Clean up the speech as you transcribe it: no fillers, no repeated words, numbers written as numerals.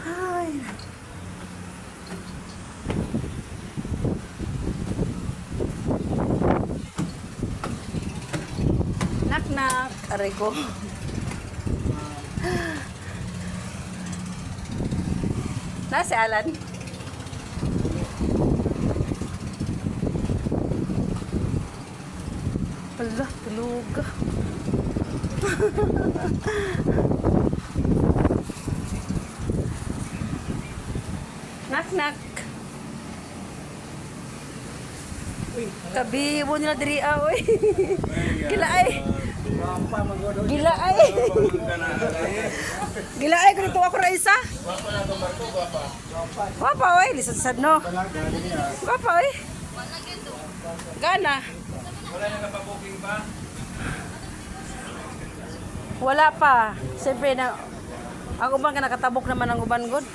Ay. Knock knock. Aray ko. Na si Alan. Hala, tulog. Knock knock. Kabibo nila diri ah, oy. Gila ay. Gila ay. Gila ay kuno ako ra isa. Gwapa oy, lisod sad no. Gwapa oy. Gana. Wala na kapabuking pa? Wala pa. Siyempre na ang uban ka nakatabok naman ang uban god.